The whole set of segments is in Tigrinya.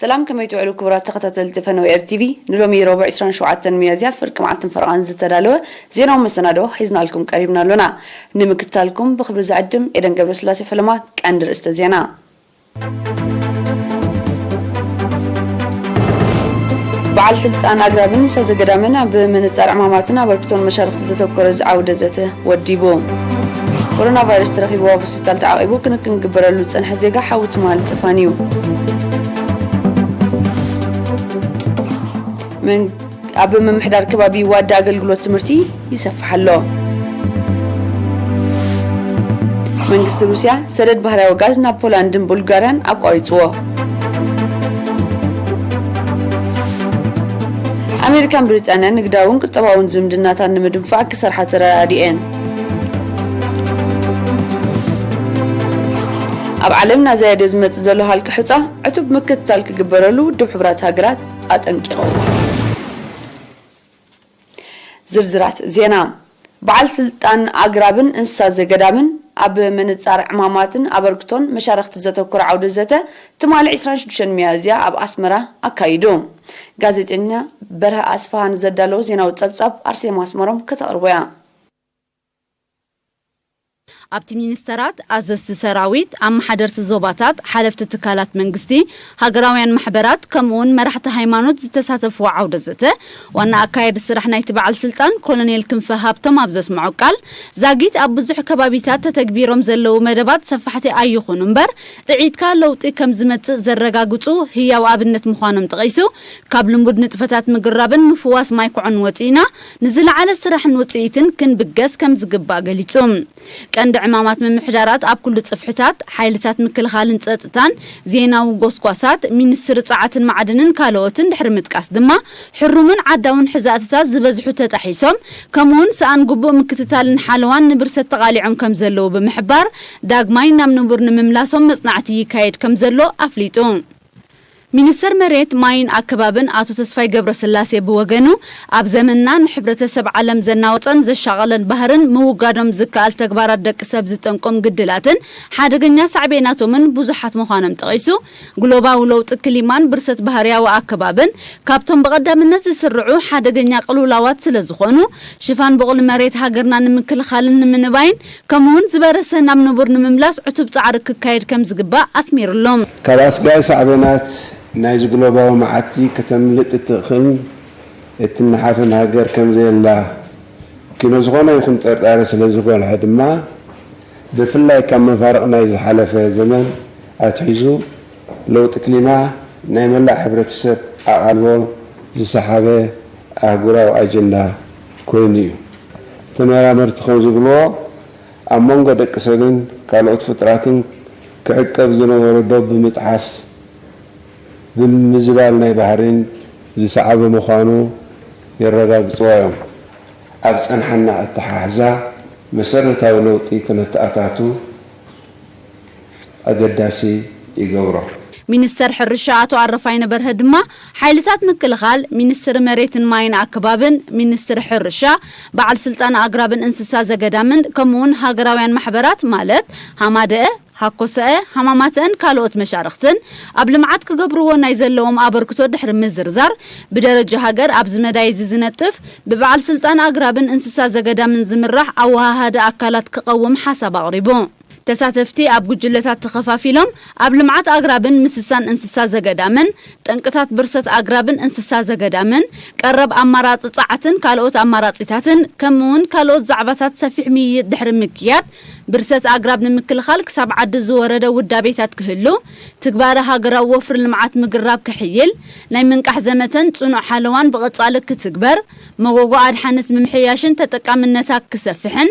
ሰላም፣ ከመይ ትውዕሉ ክቡራት ተኸታተልቲ ፈነወ ኤር ቲቪ? ንሎሚ ረቡዕ ዕስራን ሸውዓተን ሚያዝያ ፍርቂ መዓልትን ፈረቓን ዝተዳለወ ዜናዊ መሰናዶ ሒዝናልኩም ቀሪብና ኣሎና። ንምክትታልኩም ብኽብሪ ዝዕድም ኤደን ገብረስላሴ ፈለማ። ቀንዲ ርእስተ ዜና። በዓል ስልጣን ኣግራብን ሰዘገዳምን ኣብ ምንጻር ዕማማትን ኣበርክቶን መሻርኽቲ ዘተኮረ ዓውደ ዘተ ወዲቡ። ኮሮና ቫይረስ ተረኺቡ ኣብ ሆስፒታል ተዓቒቡ ክንክን ክግበረሉ ዝጸንሐ ዜጋ ሓዊ ትማል ተፋንዩ። መን-፣ ኣብ ምምሕዳር ከባቢ ዋዳ ኣገልግሎት ትምህርቲ ይሰፍሕ ኣሎ። መንግስቲ ሩስያ ሰደድ ባህርያዊ ጋዝ ናብ ፖላንድን ቡልጋርያን ኣቋሪጽዎ። ኣሜሪካን ብሪጣንያን ንግዳውን ቁጠባውን ዝምድናታን ንምድንፋዕ ክሰርሓ ተረዳዲኤን። ኣብ ዓለም እናዘየደ ዝመጽእ ዘሎ ሃልኪ ሑጻ ዕቱብ ምክትታል ክግበረሉ ውድብ ሕቡራት ሃገራት ኣጠንቂቑ። ዝርዝራት ዜና። በዓል ስልጣን ኣግራብን እንስሳ ዘገዳምን ኣብ ምንጻር ዕማማትን ኣበርክቶን መሻርኽቲ ዘተኮረ ዓውደ ዘተ ትማሊ ዕስራን ሽዱሽተን ሚያዝያ ኣብ ኣስመራ ኣካይዱ። ጋዜጠኛ በርሀ ኣስፍሃ ንዘዳለዎ ዜናዊ ጸብጻብ ኣርሴማ ኣስመሮም ከተቕርቦ እያ። ኣብቲ ሚኒስተራት፣ ኣዘዝቲ ሰራዊት፣ ኣመሓደርቲ ዞባታት፣ ሓለፍቲ ትካላት መንግስቲ፣ ሃገራውያን ማሕበራት፣ ከምኡውን መራሕቲ ሃይማኖት ዝተሳተፍዎ ዓውደ ዘተ፣ ዋና ኣካያዲ ስራሕ ናይቲ በዓል ስልጣን ኮሎኔል ክንፈ ሃብቶም ኣብ ዘስምዖ ቃል፣ ዛጊት ኣብ ብዙሕ ከባቢታት ተተግቢሮም ዘለዉ መደባት ሰፋሕቲ ኣይኹኑ እምበር፣ ጥዒትካ ለውጢ ከም ዝመጽእ ዘረጋግጹ ህያው ኣብነት ምዃኖም ጠቒሱ፣ ካብ ልሙድ ንጥፈታት ምግራብን ምፍዋስ ማይ ኩዕን ወጺእና፣ ንዝለዓለ ስራሕን ውጽኢትን ክንብገስ ከም ዝግባእ ገሊጹ። ቀንዲ ዕማማት ምምሕዳራት ኣብ ኩሉ ጽፍሕታት፣ ሓይልታት ምክልኻልን ጸጥታን፣ ዜናዊ ጎስጓሳት፣ ሚኒስትሪ ጸዓትን ማዕድንን ካልኦትን ድሕሪ ምጥቃስ ድማ፣ ሕሩምን ዓዳውን ሕዛእትታት ዝበዝሑ ተጣሒሶም፣ ከምኡውን ሰኣን ግቡእ ምክትታልን ሓለዋን ንብርሰት ተቓሊዖም ከም ዘለዉ ብምሕባር፣ ዳግማይ ናብ ንቡር ንምምላሶም መጽናዕቲ ይካየድ ከም ዘሎ ኣፍሊጡ። ሚኒስተር መሬት፣ ማይን ኣከባብን ኣቶ ተስፋይ ገብረስላሴ ብወገኑ፣ ኣብ ዘመንና ንሕብረተሰብ ዓለም ዘናወጸን ዘሻቐለን ባህርን ምውጋዶም ዝከኣል ተግባራት ደቂ ሰብ ዝጠንቆም ግድላትን ሓደገኛ ሳዕቤናቶምን ብዙሓት ምዃኖም ጠቒሱ፣ ግሎባዊ ለውጢ ክሊማን ብርሰት ባህርያዊ ኣከባብን ካብቶም ብቐዳምነት ዝስርዑ ሓደገኛ ቅልውላዋት ስለ ዝኾኑ፣ ሽፋን ቦቕሊ መሬት ሃገርና ንምክልኻልን ንምንባይን ከምኡውን ዝበረሰ ናብ ንቡር ንምምላስ ዕቱብ ጻዕሪ ክካየድ ከም ዝግባእ ኣስሚርሎም። ካብ ኣስጋኢ ሳዕቤናት ናይዚ ግሎባዊ መዓቲ ከተምልጥ እትእኽልን እትነሓፍን ሃገር ከም ዘየላ ኪኖ ዝኾነ ይኹን ጥርጣረ ስለ ዝጎልሐ ድማ፣ ብፍላይ ካብ መፋርቕ ናይ ዝሓለፈ ዘመን ኣትሒዙ፣ ለውጢ ክሊማ ናይ መላእ ሕብረተሰብ ኣቓልቦ ዝሰሓበ ኣህጉራዊ ኣጀንዳ ኮይኑ እዩ። ተመራመርቲ ከም ዝብልዎ፣ ኣብ መንጎ ደቂ ሰብን ካልኦት ፍጥራትን ክዕቀብ ዝነበሮ ዶብ ብምጥሓስ ብምዝባል ናይ ባህሪን ዝሰዓበ ምዃኑ የረጋግጽዎ እዮም። ኣብ ጸንሓና ኣተሓሕዛ መሰረታዊ ለውጢ ክነተኣታቱ ኣገዳሲ ይገብሮ። ሚኒስተር ሕርሻ ኣቶ ኣረፋይነ በርሀ ድማ፣ ሓይልታት ምክልኻል፣ ሚኒስትሪ መሬትን ማይን ኣከባብን፣ ሚኒስትሪ ሕርሻ፣ በዓል ስልጣን ኣግራብን እንስሳ ዘገዳምን፣ ከምኡውን ሃገራውያን ማሕበራት ማለት ሃማደአ፣ ሃኮሰአ፣ ሃማማተአን ካልኦት መሻርኽትን ኣብ ልምዓት ክገብርዎ ናይ ዘለዎም ኣበርክቶ ድሕሪ ምዝርዛር፣ ብደረጃ ሃገር ኣብዚ መዳይ እዚ ዝነጥፍ ብበዓል ስልጣን ኣግራብን እንስሳ ዘገዳምን ዝምራሕ ኣወሃሃዲ ኣካላት ክቐውም ሓሳብ ኣቕሪቡ። ተሳተፍቲ ኣብ ጉጅለታት ተኸፋፊሎም ኣብ ልምዓት ኣግራብን ምስሳን እንስሳ ዘገዳምን፣ ጠንቅታት ብርሰት ኣግራብን እንስሳ ዘገዳምን፣ ቀረብ ኣማራጺ ጸዓትን ካልኦት ኣማራጺታትን፣ ከምኡውን ካልኦት ዛዕባታት ሰፊሕ ምይይጥ ድሕሪ ምክያድ፣ ብርሰት ኣግራብ ንምክልኻል ክሳብ ዓዲ ዝወረደ ውዳቤታት ክህሉ፣ ትግባረ ሃገራዊ ወፍሪ ልምዓት ምግራብ ክሕይል፣ ናይ ምንቃሕ ዘመተን ጽኑዕ ሓለዋን ብቐጻሊ ክትግበር፣ መጎጎ ኣድሓነት ምምሕያሽን ተጠቃምነታ ክሰፍሕን፣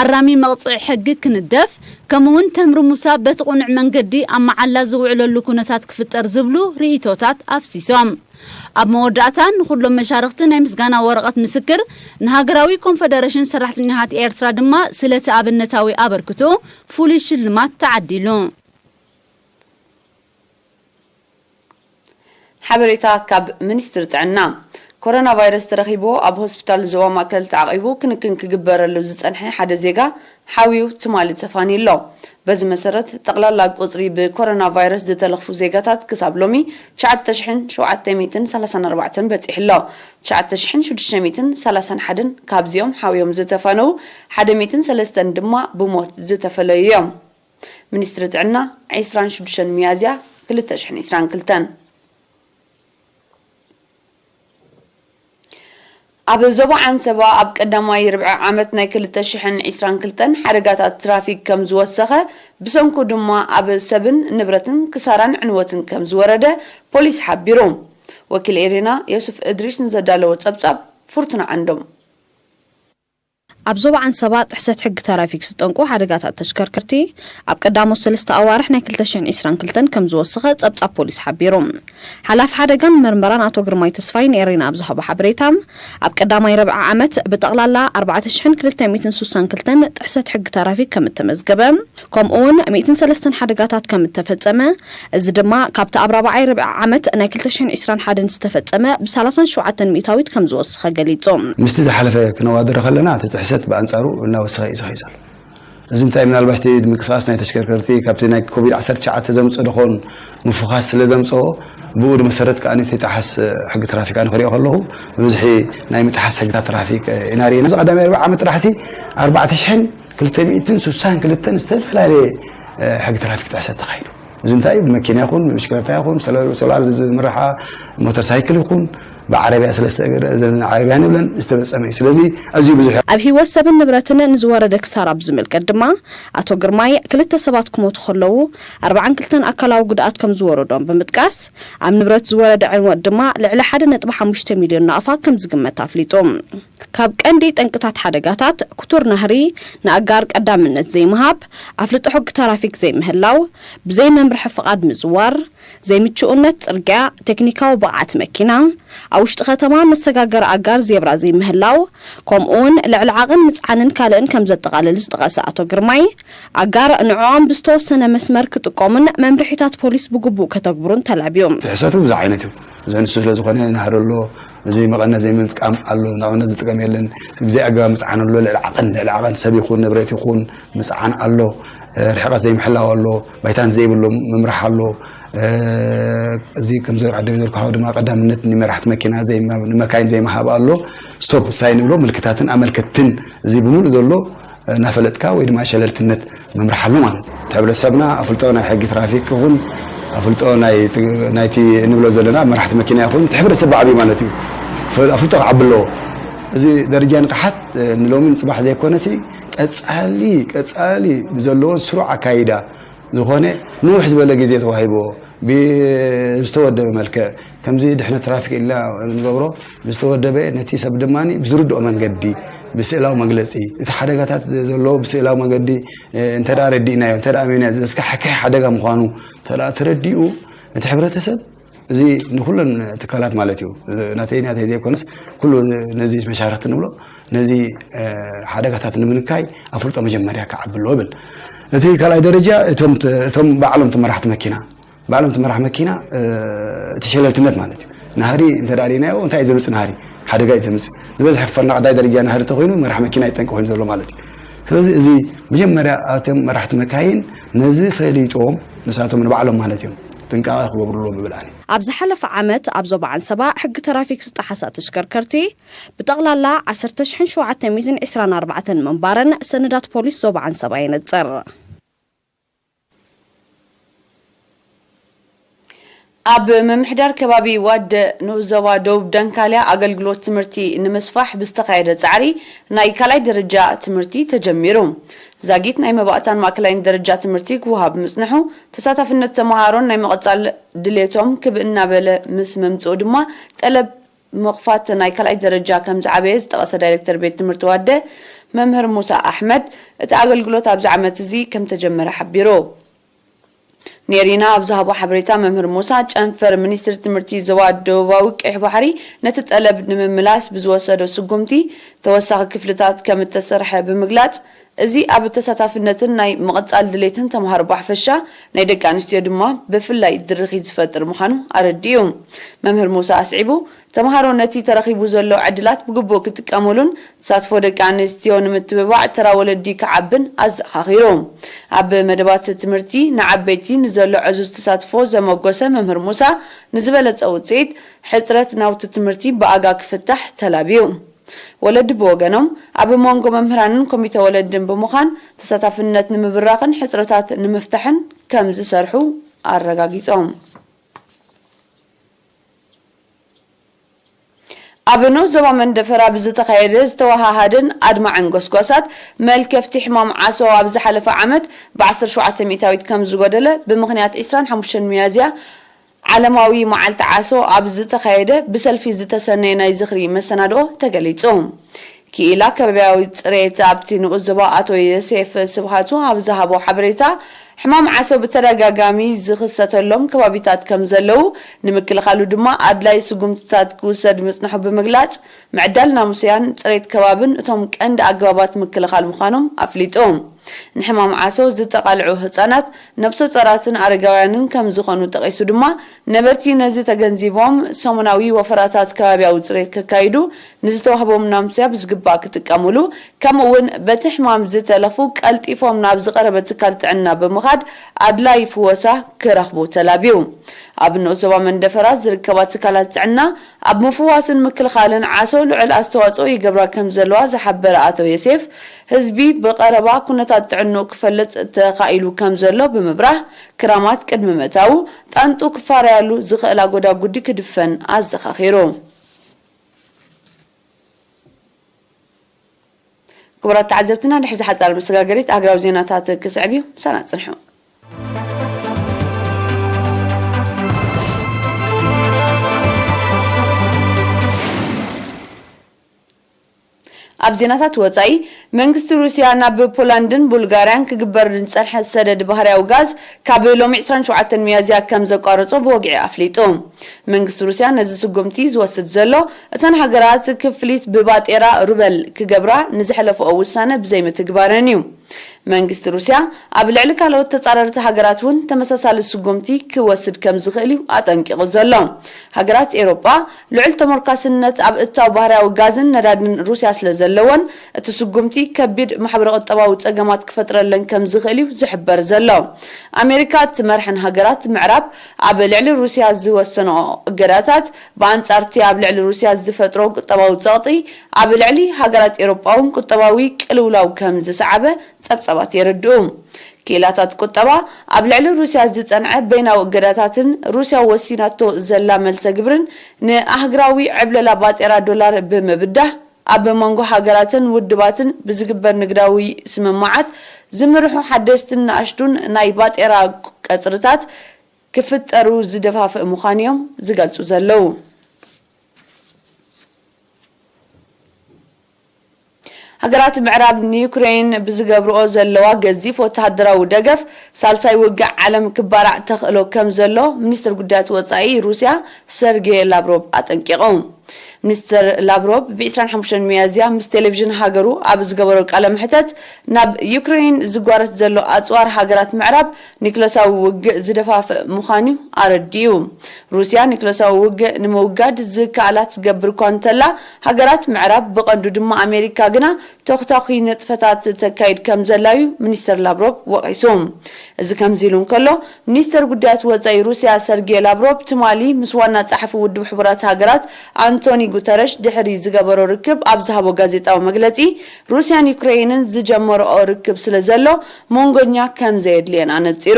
ኣራሚ መቕጽዒ ሕጊ ክንደፍ፣ ከምኡውን ተምሪ ሙሳ በቲ ቁኑዕ መንገዲ ኣብ መዓላ ዝውዕለሉ ኩነታት ክፍጠር ዝብሉ ርእይቶታት ኣፍሲሶም። ኣብ መወዳእታ ንኹሎም መሻርኽቲ ናይ ምስጋና ወረቐት ምስክር፣ ንሃገራዊ ኮንፈደረሽን ሰራሕተኛታት ኤርትራ ድማ ስለቲ ኣብነታዊ ኣበርክቶ ፍሉይ ሽልማት ተዓዲሉ። ሓበሬታ ካብ ሚኒስትሪ ጥዕና። ኮሮና ቫይረስ ተረኺብዎ ኣብ ሆስፒታል ዞባ ማእከል ተዓቒቡ ክንክን ክግበረሉ ዝጸንሐ ሓደ ዜጋ ሓውዩ ትማሊ ተፋንዩ ኣሎ። በዚ መሰረት፣ ጠቕላላ ቁጽሪ ብኮሮና ቫይረስ ዝተለኽፉ ዜጋታት ክሳብ ሎሚ ትሽዓተ ሽሕን ሸውዓተ ሚእትን ሰላሳን ኣርባዕተን በጺሑ ኣሎ። ትሽዓተ ሽሕን ሽዱሽተ ሚእትን ሰላሳን ሓደን ካብዚኦም ሓውዮም ዝተፋነዉ፣ ሓደ ሚእትን ሰለስተን ድማ ብሞት ዝተፈለዩ እዮም። ሚኒስትሪ ጥዕና፣ ዕስራን ሽዱሽተን ሚያዝያ ክልተ ሽሕን ዕስራን ክልተን። ኣብ ዞባ ዓንሰባ ኣብ ቀዳማይ ርብዒ ዓመት ናይ ክልተ ሽሕን ዕስራን ክልተን ሓደጋታት ትራፊክ ከም ዝወሰኸ፣ ብሰንኩ ድማ ኣብ ሰብን ንብረትን ክሳራን ዕንወትን ከም ዝወረደ ፖሊስ ሓቢሩ። ወኪል ኤሪና ዮሱፍ እድሪስ ንዘዳለዎ ጸብጻብ ፍርቱና ዓንዶም። ኣብ ዞባ ዓንሰባ ጥሕሰት ሕጊ ትራፊክ ዝጠንቁ ሓደጋታት ተሽከርከርቲ ኣብ ቀዳሞት ሰለስተ ኣዋርሕ ናይ ክልተ ሽሕን ዕስራን ክልተን ከም ዝወሰኸ ጸብጻብ ፖሊስ ሓቢሩ። ሓላፊ ሓደጋን መርመራን ኣቶ ግርማይ ተስፋይ ንኤሪና ኣብ ዝሃቦ ሓበሬታ፣ ኣብ ቀዳማይ ረብዓ ዓመት ብጠቕላላ ኣርባዕተ ሽሕን ክልተ ሚእትን ስሳን ክልተን ጥሕሰት ሕጊ ትራፊክ ከም እተመዝገበ፣ ከምኡ እውን ሚእትን ሰለስተን ሓደጋታት ከም እተፈጸመ፣ እዚ ድማ ካብቲ ኣብ ራብዓይ ርብዒ ዓመት ናይ ክልተ ሽሕን ዕስራን ሓደን ዝተፈጸመ ብሰላሳን ሸውዓተን ሚእታዊት ከም ዝወሰኸ ገሊጹ። ምስቲ ዝሓለፈ ክነዋድሮ ከለና፣ እቲ ጥሕሰት ብኣንጻሩ እናወሰኸ እዩ ዝኸይድ ዘሎ። እዚ እንታይ፣ ምናልባት እቲ ምንቅስቓስ ናይ ተሽከርከርቲ ካብቲ ናይ ኮቪድ ዓሰርተ ትሽዓተ ዘምጽኦ ዶ ኾን ምፍዃስ ስለ ዘምጽኦ፣ ብኡ መሰረት ከኣ እቲ ጠሓስ ሕጊ ትራፊክ ኣነ ክሪኦ ከለኹ፣ ብብዝሒ ናይ ምጥሓስ ሕግታት ትራፊክ ኢና ርኢና። ኣብዚ ቀዳማይ ርብዒ ዓመት ጥራሕሲ ኣርባዕተ ሽሕን ክልተ ሚእትን ስሳን ክልተን ዝተፈላለየ ሕጊ ትራፊክ ጥሕሰት ተኻይዱ። እዚ እንታይ እዩ? ብመኪና ይኹን፣ ብብሽክለታ ይኹን፣ ብሶላር፣ ሶላር ዝምርሓ ሞተር ሳይክል ይኹን፣ ብዓረብያ ሰለስተ እግር፣ እዘን ዓረብያ ንብለን ዝተፈጸመ እዩ። ስለዚ ኣዝዩ ብዙሕ እዩ። ኣብ ህይወት ሰብን ንብረትን ንዝወረደ ክሳራ ብዝምልከት ድማ፣ ኣቶ ግርማይ፣ ክልተ ሰባት ክሞቱ ከለዉ፣ ኣርባዓን ክልተን ኣካላዊ ጉድኣት ከም ዝወረዶም ብምጥቃስ፣ ኣብ ንብረት ዝወረደ ዕንወት ድማ ልዕሊ ሓደ ነጥቢ ሓሙሽተ ሚልዮን ናቕፋ ከም ዝግመት ኣፍሊጡ። ካብ ቀንዲ ጠንቅታት ሓደጋታት፣ ክቱር ናህሪ፣ ንኣጋር ቀዳምነት ዘይምሃብ፣ ኣፍልጦ ሕጊ ትራፊክ ዘይምህላው፣ ብዘይ መምርሒ ፍቓድ ምዝዋር፣ ዘይምቹእነት ጽርግያ፣ ቴክኒካዊ ብቕዓት መኪና፣ ኣብ ውሽጢ ከተማ መሰጋገሪ ኣጋር ዜብራ ዘይምህላው፣ ከምኡውን ልዕሊ ዓቕን ምጽዓንን ካልእን ከም ዘጠቓልል ዝጠቐሰ ኣቶ ግርማይ፣ ኣጋር ንዕኦም ብዝተወሰነ መስመር ክጥቀሙን መምርሒታት ፖሊስ ብግቡእ ከተግብሩን ተላብዩ። ጥሕሰቱ ብዙሕ ዓይነት እዩ። ዘንሱ ስለ ዝኾነ ናህሪ ኣሎ፣ እዚ መቐነት ዘይምጥቃም ኣሎ፣ ንኣብነት ዝጥቀም የለን። ብዘይ ኣገባብ ምጽዓን ኣሎ፣ ልዕሊ ዓቐን፣ ልዕሊ ዓቐን ሰብ ይኹን ንብረት ይኹን ምጽዓን ኣሎ፣ ርሕቀት ዘይምሕላው ኣሎ፣ ባይታን ዘይብሉ ምምራሕ ኣሎ። እዚ ከምዚ ቀደም ዝበልኩኻ ድማ ቀዳምነት ንመራሕቲ መኪና ዘይማ-፣ ንመካይን ዘይምሃብ ኣሎ። ስቶፕ ሳይን ንብሎ ምልክታትን ኣመልከትትን፣ እዚ ብምሉእ ዘሎ እናፈለጥካ ወይ ድማ ሸለልትነት ምምራሕ ኣሎ ማለት እዩ። እቲ ሕብረተሰብና ኣፍልጦ ናይ ሕጊ ትራፊክ ይኹን ኣፍልጦ ናይ፣ ናይቲ እንብሎ ዘለና መራሕቲ መኪና ይኹን እቲ ሕብረተሰብ ብዓብዩ ማለት እዩ። ፈ-፣ ኣፍልጦ ክዓቢ ኣለዎ። እዚ ደረጃ ንቕሓት ንሎምን ጽባሕ ዘይኮነሲ ቀጻሊ፣ ቀጻሊ ብዘለዎን ስሩዕ ኣካይዳ ዝኾነ ንውሕ ዝበለ ግዜ ተዋሂብዎ ብዝተወደበ መልክዕ ከምዚ ድሕነት ትራፊክ ኢልና ንገብሮ ብዝተወደበ ነቲ ሰብ ድማ ብዝርድኦ መንገዲ ብስእላዊ መግለጺ እቲ ሓደጋታት ዘለዎ ብስእላዊ መገዲ እንተ ደኣ ረዲእናዮ፣ እንተ ደኣ ኣሚንና ዘስካሕክሕ ሓደጋ ምዃኑ እንተ ደኣ ተረዲኡ እቲ ሕብረተሰብ እዚ ንኹለን ትካላት ማለት እዩ። ናተይ ናተይ ዘይኮነስ ኩሉ ነዚ መሻርኽቲ ንብሎ ነዚ ሓደጋታት ንምንካይ ኣፍልጦ መጀመርያ ክዓቢ ኣለዎ እብል። እቲ ካልኣይ ደረጃ እቶም ት-፣ እቶም ባዕሎም እቲ መራሕቲ መኪና፣ ባዕሎም እቲ መራሕ መኪና እቲ ሸለልትነት ማለት እዩ። ናህሪ እንተ ደኣ ርኢናዮ እንታይ እዩ ዘምጽእ ናህሪ? ሓደጋ እዩ ዘምጽእ። ዝበዝሐ ክፋል ናይ ቀዳይ ደረጃ ናህሪ እንተኾይኑ መራሕ መኪና እዩ ጠንቂ ኮይኑ ዘሎ ማለት እዩ። ስለዚ እዚ መጀመርያ እቶም መራሕቲ መካይን ነዚ ፈሊጦም ንሳቶም ንባዕሎም ማለት እዮም ጥንቃቐ ክገብሩ ኣለዎም እብል ኣነ። ኣብ ዝሓለፈ ዓመት ኣብ ዞባ ዓንሰባ ሕጊ ትራፊክ ዝጠሓሳ ተሽከርከርቲ ብጠቕላላ ዓሰርተ ሽሕን ሸውዓተ ሚእትን ዕስራን ኣርባዕተን ምንባረን ሰነዳት ፖሊስ ዞባ ዓንሰባ የነጽር። ኣብ ምምሕዳር ከባቢ ዋደ ንኡስ ዞባ ደቡብ ደንካልያ ኣገልግሎት ትምህርቲ ንምስፋሕ ብዝተኻየደ ጻዕሪ ናይ ካልኣይ ደረጃ ትምህርቲ ተጀሚሩ። ዛጊት ናይ መባእታን ማእከላይን ደረጃ ትምህርቲ ክወሃብ ምጽንሑ፣ ተሳታፍነት ተመሃሮን ናይ ምቕጻል ድሌቶም ክብ እናበለ ምስ ምምጽኡ ድማ ጠለብ ምኽፋት ናይ ካልኣይ ደረጃ ከም ዝዓበየ ዝጠቐሰ ዳይሬክተር ቤት ትምህርቲ ዋደ መምህር ሙሳ ኣሕመድ፣ እቲ ኣገልግሎት ኣብዚ ዓመት እዚ ከም ተጀመረ ሓቢሩ። ኔሪና ኣብ ዝሃቦ ሓበሬታ፣ መምህር ሙሳ ጨንፈር ሚኒስትሪ ትምህርቲ ዞባ ደቡባዊ ቀይሕ ባሕሪ ነቲ ጠለብ ንምምላስ ብዝወሰዶ ስጉምቲ ተወሳኺ ክፍልታት ከም እተሰርሐ ብምግላጽ፣ እዚ ኣብ ተሳታፍነትን ናይ ምቕጻል ድሌትን ተምሃሮ ብሓፈሻ፣ ናይ ደቂ ኣንስትዮ ድማ ብፍላይ ድርኺት ዝፈጥር ምዃኑ ኣረዲኡ። መምህር ሙሳ ኣስዒቡ፣ ተምሃሮ ነቲ ተረኺቡ ዘሎ ዕድላት ብግቡእ ክጥቀሙሉን ተሳትፎ ደቂ ኣንስትዮ ንምትብባዕ ተራ ወለዲ ክዓብን ኣዘኻኺሩ። ኣብ መደባት ትምህርቲ ንዓበይቲ ንዘሎ ዕዙዝ ተሳትፎ ዘመጎሰ መምህር ሙሳ፣ ንዝበለጸ ውጽኢት ሕጽረት ናውቲ ትምህርቲ ብኣጋ ክፍታሕ ተላብዩ። ወለዲ ብወገኖም፣ ኣብ መንጎ መምህራንን ኮሚተ ወለድን ብምዃን ተሳታፍነት ንምብራኽን ሕጽረታት ንምፍታሕን ከም ዝሰርሑ ኣረጋጊጾም። ኣብ ንኡስ ዞባ መንደፈራ ብዝተኻየደ ዝተወሃሃደን ኣድማዕን ጎስጓሳት፣ መልከፍቲ ሕማም ዓሶ ኣብ ዝሓለፈ ዓመት ብ17%ዊት ከም ዝጎደለ ብምኽንያት ዕስራን ሓሙሽተን ሚያዝያ ዓለማዊ መዓልቲ ዓሶ ኣብ ዝተኻየደ ብሰልፊ ዝተሰነየ ናይ ዝኽሪ መሰናድኦ ተገሊጹ። ክኢላ ከባቢያዊ ጽሬት ኣብቲ ንኡስ ዞባ ኣቶ ዮሴፍ ስብሃቱ ኣብ ዝሃቦ ሓበሬታ፣ ሕማም ዓሶ ብተደጋጋሚ ዝኽሰተሎም ከባቢታት ከም ዘለዉ፣ ንምክልኻሉ ድማ ኣድላይ ስጉምትታት ክውሰድ ምጽንሑ ብምግላጽ፣ ምዕዳል ናሙስያን ጽሬት ከባብን እቶም ቀንዲ ኣገባባት ምክልኻል ምዃኖም ኣፍሊጡ። ንሕማም ዓሶ ዝተቓልዑ ህጻናት፣ ነብሰ ጾራትን ኣረጋውያንን ከም ዝኾኑ ጠቒሱ ድማ፣ ነበርቲ ነዚ ተገንዚቦም ሰሙናዊ ወፈራታት ከባቢያዊ ጽሬት ከካይዱ፣ ንዝተዋህቦም ናሙስያ ብዝግባእ ክጥቀሙሉ፣ ከምኡ እውን በቲ ሕማም ዝተለፉ ቀልጢፎም ናብ ዝቐረበ ትካል ጥዕና ብምኻድ ኣድላዪ ፍወሳ ክረኽቡ ተላብዩ። ኣብ ንኡስ ዞባ መንደፈራ ዝርከባ ትካላት ጥዕና ኣብ ምፍዋስን ምክልኻልን ዓሶ ልዑል ኣስተዋጽኦ ይገብራ ከም ዘለዋ ዝሓበረ ኣቶ ዮሴፍ፣ ህዝቢ ብቐረባ ኩነታት ጥዕንኡ ክፈልጥ ተኻኢሉ ከም ዘሎ ብምብራህ፣ ክራማት ቅድሚ ምእታዉ ጣንጡ ክፋረያሉ ዝኽእላ ጎዳጉዲ ክድፈን ኣዘኻኺሩ። ክቡራት ተዓዘብትና፣ ድሕዚ ሓጻር መሰጋገሪት ሃገራዊ ዜናታት ክስዕብ እዩ። ምሳና ጽንሑ። ኣብ ዜናታት ወጻኢ፣ መንግስቲ ሩስያ ናብ ፖላንድን ቡልጋርያን ክግበር ዝጸንሐ ሰደድ ባህርያዊ ጋዝ ካብ ሎሚ ዕስራን ሸውዓተን ሚያዝያ ከም ዘቋረጾ ብወግዒ ኣፍሊጡ። መንግስቲ ሩስያ ነዚ ስጉምቲ ዝወስድ ዘሎ፣ እተን ሃገራት ክፍሊት ብባጤራ ሩበል ክገብራ ንዝሐለፈኦ ውሳነ ብዘይምትግባረን እዩ። መንግስቲ ሩስያ ኣብ ልዕሊ ካልኦት ተጻረርቲ ሃገራት እውን ተመሳሳሊ ስጉምቲ ክወስድ ከም ዝኽእል እዩ ኣጠንቂቑ ዘሎ። ሃገራት ኤውሮጳ ልዑል ተመርኳስነት ኣብ እታው ባህርያዊ ጋዝን ነዳድን ሩስያ ስለ ዘለወን፣ እቲ ስጉምቲ ከቢድ ማሕበረ-ቁጠባዊ ጸገማት ክፈጥረለን ከም ዝኽእል እዩ ዝሕበር ዘሎ። ኣሜሪካ እትመርሐን ሃገራት ምዕራብ ኣብ ልዕሊ ሩስያ ዝወሰንኦ እገዳታት፣ ብኣንጻርቲ ኣብ ልዕሊ ሩስያ ዝፈጥሮ ቁጠባዊ ጸቕጢ፣ ኣብ ልዕሊ ሃገራት ኤውሮጳ እውን ቁጠባዊ ቅልውላው ከም ዝሰዓበ ጸብጻባት የረድኡ። ክኢላታት ቁጠባ፣ ኣብ ልዕሊ ሩስያ ዝጸንዐ በይናዊ እገዳታትን ሩስያ ወሲናቶ ዘላ መልሰ ግብርን፣ ንኣህግራዊ ዕብለላ ባጤራ ዶላር ብምብዳህ፣ ኣብ መንጎ ሃገራትን ውድባትን ብዝግበር ንግዳዊ ስምምዓት ዝምርሑ ሓደስትን ንኣሽቱን ናይ ባጤራ ቀጽርታት ክፍጠሩ ዝደፋፍእ ምዃኑ እዮም ዝገልጹ ዘለዉ። ሃገራት ምዕራብ ንዩክሬን ብዝገብርኦ ዘለዋ ገዚፍ ወተሃደራዊ ደገፍ፣ ሳልሳይ ውግእ ዓለም ክባራዕ ተኽእሎ ከም ዘሎ ሚኒስትር ጉዳያት ወጻኢ ሩስያ ሰርጌ ላቭሮቭ ኣጠንቂቑ። ሚኒስትር ላቭሮቭ ብ ዕስራን ሓሙሽተን ሚያዝያ ምስ ቴሌቪዥን ሃገሩ ኣብ ዝገበሮ ቃለ መሕተት፣ ናብ ዩክሬን ዝጓረት ዘሎ ኣጽዋር ሃገራት ምዕራብ ኒክለሳዊ ውግእ ዝደፋፍእ ምዃኑ ኣረዲኡ። ሩስያ ኒክለሳዊ ውግእ ንምውጋድ ዝከኣላ ትገብር እኳ እንተላ፣ ሃገራት ምዕራብ ብቐንዱ ድማ ኣሜሪካ ግና ተኹታኹይ ንጥፈታት ተካይድ ከም ዘላ እዩ ሚኒስተር ላቭሮቭ ወቒሱ። እዚ ከምዚ ኢሉ እንከሎ፣ ሚኒስተር ጉዳያት ወጻኢ ሩስያ ሰርጌ ላቭሮቭ ትማሊ ምስ ዋና ጸሓፊ ውድብ ሕቡራት ሃገራት ኣንቶኒ ጉተረሽ ድሕሪ ዝገበሮ ርክብ ኣብ ዝሃቦ ጋዜጣዊ መግለጺ፣ ሩስያን ዩክሬንን ዝጀመረኦ ርክብ ስለ ዘሎ መንጎኛ ከም ዘየድልየን ኣነጺሩ።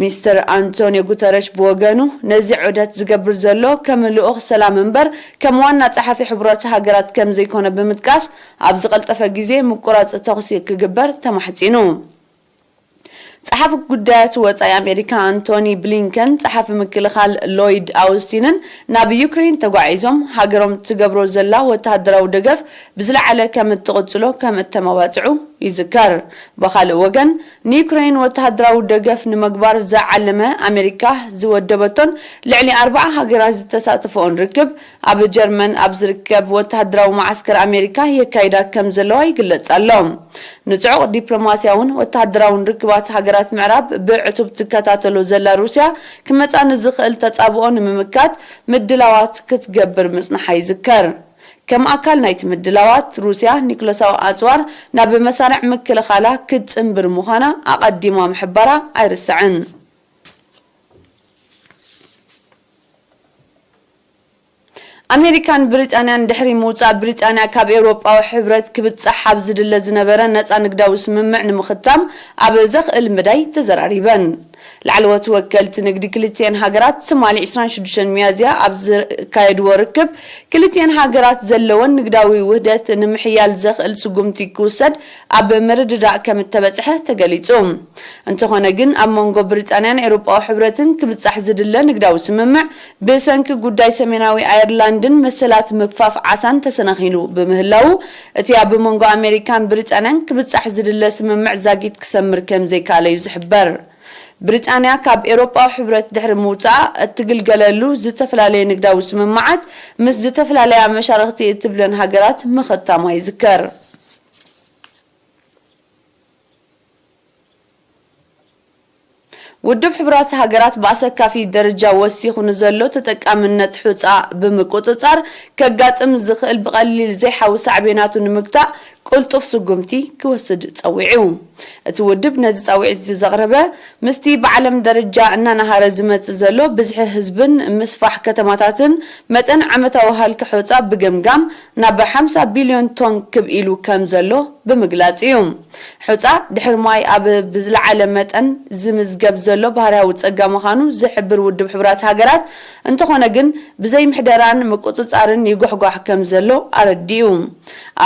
ሚስተር ኣንቶኒዮ ጉተረሽ ብወገኑ፣ ነዚ ዑደት ዝገብር ዘሎ ከም ልኡኽ ሰላም እምበር ከም ዋና ጸሓፊ ሕቡራት ሃገራት ከም ዘይኮነ ብምጥቃስ፣ ኣብ ዝቐልጠፈ ግዜ ምቁራጽ ተኹሲ ክግበር ተማሕጺኑ። ጸሓፊ ጉዳያት ወጻኢ ኣሜሪካ ኣንቶኒ ብሊንከን፣ ጸሓፊ ምክልኻል ሎይድ ኣውስቲንን ናብ ዩክሬን ተጓዒዞም፣ ሃገሮም ትገብሮ ዘላ ወተሃደራዊ ደገፍ ብዝለዓለ ከም እትቕጽሎ ከም እተመባጽዑ ይዝከር። ብኻልእ ወገን፣ ንዩክሬን ወተሃደራዊ ደገፍ ንምግባር ዝዓለመ ኣሜሪካ ዝወደበቶን ልዕሊ ኣርባዓ ሃገራት ዝተሳተፈኦን ርክብ፣ ኣብ ጀርመን ኣብ ዝርከብ ወተሃደራዊ መዓስከር ኣሜሪካ የካይዳ ከም ዘለዋ ይግለጽ ኣሎ። ንጽዑቕ ዲፕሎማስያውን ወተሃደራውን ርክባት ሃገራት ምዕራብ ብዕቱብ ትከታተሎ ዘላ ሩስያ፣ ክመጻ ንዝኽእል ተጻብኦ ንምምካት ምድላዋት ክትገብር ምጽንሓ ይዝከር። ከም ኣካል ናይቲ ምድላዋት፣ ሩስያ ኒክለሳዊ ኣጽዋር ናብ መሳርዕ ምክልኻላ ክትጽንብር ምዃና ኣቐዲማ ምሕባራ ኣይርሳዕን። ኣሜሪካን ብሪጣንያን ድሕሪ ምውጻእ ብሪጣንያ ካብ ኤውሮጳዊ ሕብረት ክብጻሕ ኣብ ዝድለ ዝነበረ ነጻ ንግዳዊ ስምምዕ ንምኽታም ኣብ ዘኽእል መዳይ ተዘራሪበን። ላዕለዎት ወከልቲ ንግዲ ክልቲኤን ሃገራት ትማሊ ዕስራን ሽዱሽተን ሚያዝያ ኣብ ዘካየድዎ ርክብ፣ ክልቲኤን ሃገራት ዘለወን ንግዳዊ ውህደት ንምሕያል ዘኽእል ስጉምቲ ክውሰድ ኣብ ምርድዳእ ከም እተበጽሐ ተገሊጹ። እንተኾነ ግን፣ ኣብ መንጎ ብሪጣንያን ኤውሮጳዊ ሕብረትን ክብጻሕ ዝድለ ንግዳዊ ስምምዕ፣ ብሰንኪ ጉዳይ ሰሜናዊ ኣየርላንድን መሰላት ምግፋፍ ዓሳን ተሰናኺሉ ብምህላዉ፣ እቲ ኣብ መንጎ ኣሜሪካን ብሪጣንያን ክብጻሕ ዝድለ ስምምዕ ዛጊት ክሰምር ከም ዘይከኣለ እዩ ዝሕበር። ብሪጣንያ ካብ ኤውሮጳዊ ሕብረት ድሕሪ ምውጻኣ እትግልገለሉ ዝተፈላለየ ንግዳዊ ስምምዓት ምስ ዝተፈላለያ መሻርኽቲ እትብለን ሃገራት ምኽታማ ይዝከር። ውድብ ሕቡራት ሃገራት ብኣሰካፊ ደረጃ ወሲኹ ንዘሎ ተጠቃምነት ሑጻ ብምቁጽጻር፣ ከጋጥም ዝኽእል ብቐሊል ዘይሓዊ ሳዕቤናቱ ንምግታእ ቅልጡፍ ስጉምቲ ክወስድ ጸዊዑ። እቲ ውድብ ነዚ ጻውዒት እዚ ዘቕረበ፣ ምስቲ ብዓለም ደረጃ እናነሃረ ዝመጽእ ዘሎ ብዝሒ ህዝብን ምስፋሕ ከተማታትን፣ መጠን ዓመታዊ ሃልኪ ሑጻ ብገምጋም ናብ ሓምሳ ቢልዮን ቶን ክብ ኢሉ ከም ዘሎ ብምግላጽ እዩ። ሑጻ ድሕሪ ማይ ኣብ ብዝለዓለ መጠን ዝምዝገብ ዘሎ ባህርያዊ ጸጋ ምዃኑ ዝሕብር ውድብ ሕቡራት ሃገራት፣ እንተኾነ ግን ብዘይ ምሕደራን ምቁጽጻርን ይጓሕጓሕ ከም ዘሎ ኣረዲኡ።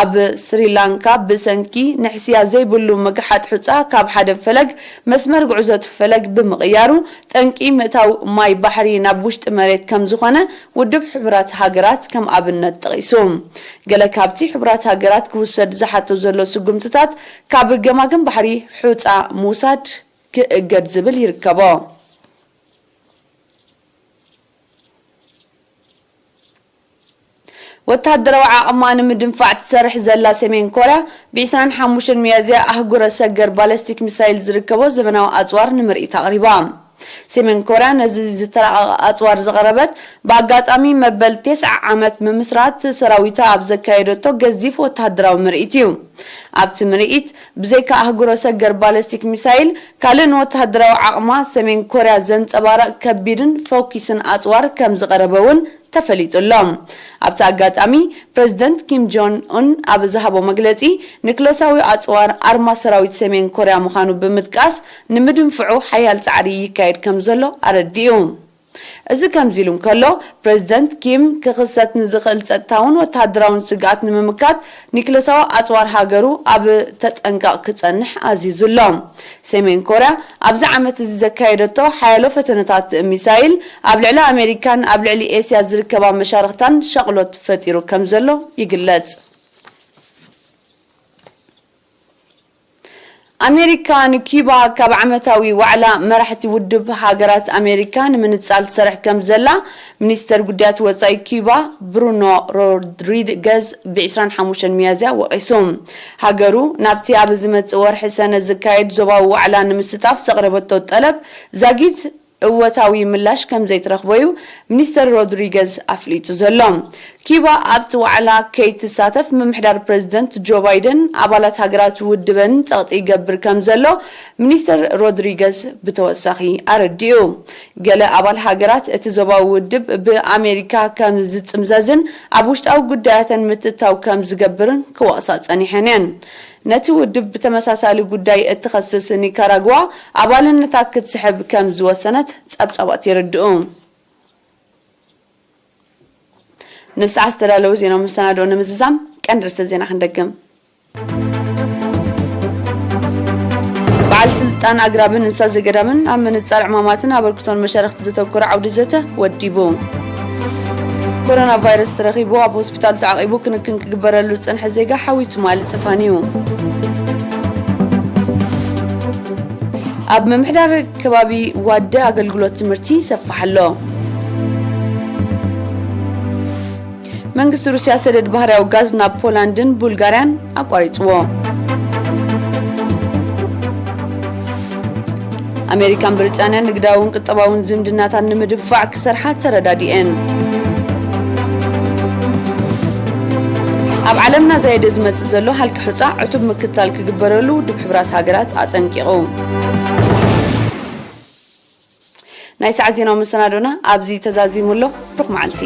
ኣብ ስሪላንካ ብሰንኪ ንሕስያ ዘይብሉ ምግሓጥ ሑጻ ካብ ሓደ ፈለግ መስመር ጉዕዞ እቲ ፈለግ ብምቕያሩ፣ ጠንቂ ምእታው ማይ ባሕሪ ናብ ውሽጢ መሬት ከም ዝኾነ ውድብ ሕቡራት ሃገራት ከም ኣብነት ጠቒሱ። ገለ ካብቲ ሕቡራት ሃገራት ክውሰድ ዝሓቶ ዘሎ ስጉምትታት፣ ካብ ገማግም ባሕሪ ሑጻ ምውሳድ ክእገድ ዝብል ይርከቦ። ወተሃደራዊ ዓቕማ ንምድንፋዕ ትሰርሕ ዘላ ሰሜን ኮርያ፣ ብ ዕስራን ሓሙሽተን ሚያዝያ ኣህጉረ ሰገር ባለስቲክ ሚሳይል ዝርከቦ ዘመናዊ ኣጽዋር ንምርኢት ኣቕሪባ። ሰሜን ኮርያ ነዚ ዝተራቐቐ ኣጽዋር ዘቕረበት፣ ብኣጋጣሚ መበል ተስዓ ዓመት ምምስራት ሰራዊታ ኣብ ዘካየደቶ ገዚፍ ወተሃደራዊ ምርኢት እዩ። ኣብቲ ምርኢት፣ ብዘይካ ኣህጉረ ሰገር ባለስቲክ ሚሳይል፣ ካልእ ንወተሃደራዊ ዓቕማ ሰሜን ኮርያ ዘንጸባርቕ ከቢድን ፈኲስን ኣጽዋር ከም ዝቐረበ እውን ተፈሊጡ ኣሎ። ኣብቲ ኣጋጣሚ፣ ፕረዚደንት ኪም ጆን ኡን ኣብ ዝሃቦ መግለጺ፣ ኒክለሳዊ ኣጽዋር ኣርማ ሰራዊት ሰሜን ኮርያ ምዃኑ ብምጥቃስ፣ ንምድንፍዑ ሓያል ጻዕሪ ይካየድ ከም ዘሎ ኣረዲኡ። እዚ ከምዚ ኢሉ እንከሎ፣ ፕረዚደንት ኪም ክኽሰት ንዝኽእል ጸጥታውን ወተሃደራውን ስግኣት ንምምካት፣ ኒክለሳዊ ኣጽዋር ሃገሩ ኣብ ተጠንቀቕ ክጸንሕ ኣዚዙ ኣሎ። ሰሜን ኮርያ ኣብዚ ዓመት እዚ ዘካየደቶ ሓያሎ ፈተነታት ሚሳይል፣ ኣብ ልዕሊ ኣሜሪካን ኣብ ልዕሊ ኤስያ ዝርከባ መሻርኽታን ሻቕሎት ፈጢሩ ከም ዘሎ ይግለጽ። ኣሜሪካ ንኪዩባ ካብ ዓመታዊ ዋዕላ መራሕቲ ውድብ ሃገራት ኣሜሪካ ንምንጻል ትሰርሕ ከም ዘላ፣ ሚኒስተር ጉዳያት ወጻኢ ኪዩባ ብሩኖ ሮድሪገዝ ብ ዕስራን ሓሙሽተን ሚያዝያ ወቒሱ። ሃገሩ ናብቲ ኣብ ዝመጽእ ወርሒ ሰነ ዝካየድ ዞባዊ ዋዕላ ንምስታፍ ዘቕረበቶ ጠለብ ዛጊት እወታዊ ምላሽ ከም ዘይትረኽቦ እዩ ሚኒስተር ሮድሪገዝ ኣፍሊጡ ዘሎ። ኪዩባ ኣብቲ ዋዕላ ከይትሳተፍ ምምሕዳር ፕረዚደንት ጆ ባይደን ኣባላት ሃገራት ውድበን ጸቕጢ ይገብር ከም ዘሎ ሚኒስተር ሮድሪገዝ ብተወሳኺ ኣረዲኡ። ገለ ኣባል ሃገራት እቲ ዞባዊ ውድብ ብኣሜሪካ ከም ዝጥምዘዝን ኣብ ውሽጣዊ ጉዳያተን ምትእትታው ከም ዝገብርን ክወቕሳ ጸኒሐን እየን። ነቲ ውድብ ብተመሳሳሊ ጉዳይ እትኸስስ ኒካራግዋ ኣባልነታ ክትስሕብ ከም ዝወሰነት ጸብጻባት የረድኡ። ንሰዓት ዝተዳለዉ ዜናዊ መሰናድኦ ንምዝዛም ቀንዲ ርእሰ ዜና ክንደግም። በዓል ስልጣን ኣግራብን እንስሳ ዘገዳምን ኣብ ምንጻር ዕማማትን ኣበርክቶን መሻርኽቲ ዘተኮረ ዓውዲ ዘተ ወዲቡ። ኮሮና ቫይረስ ተረኺቡ ኣብ ሆስፒታል ተዓቒቡ ክንክን ክግበረሉ ዝጸንሐ ዜጋ ሓዊ ትማሊ ጽፋን እዩ። ኣብ ምምሕዳር ከባቢ ዋደ ኣገልግሎት ትምህርቲ ይሰፍሕ ኣሎ። መንግስቲ ሩስያ ሰደድ ባህርያዊ ጋዝ ናብ ፖላንድን ቡልጋርያን ኣቋሪጽዎ። ኣሜሪካን ብሪጣንያን ንግዳውን ቁጠባውን ዝምድናታት ንምድንፋዕ ክሰርሓ ተረዳዲኤን። ኣብ ዓለምና ዘየደ ዝመጽእ ዘሎ ሃልኪ ሑጻ ዕቱብ ምክትታል ክግበረሉ ውድብ ሕቡራት ሃገራት ኣጠንቂቑ። ናይ ሰዓት ዜናዊ መሰናዶና ኣብዚ ተዛዚሙ ኣሎ። ብሩኽ መዓልቲ።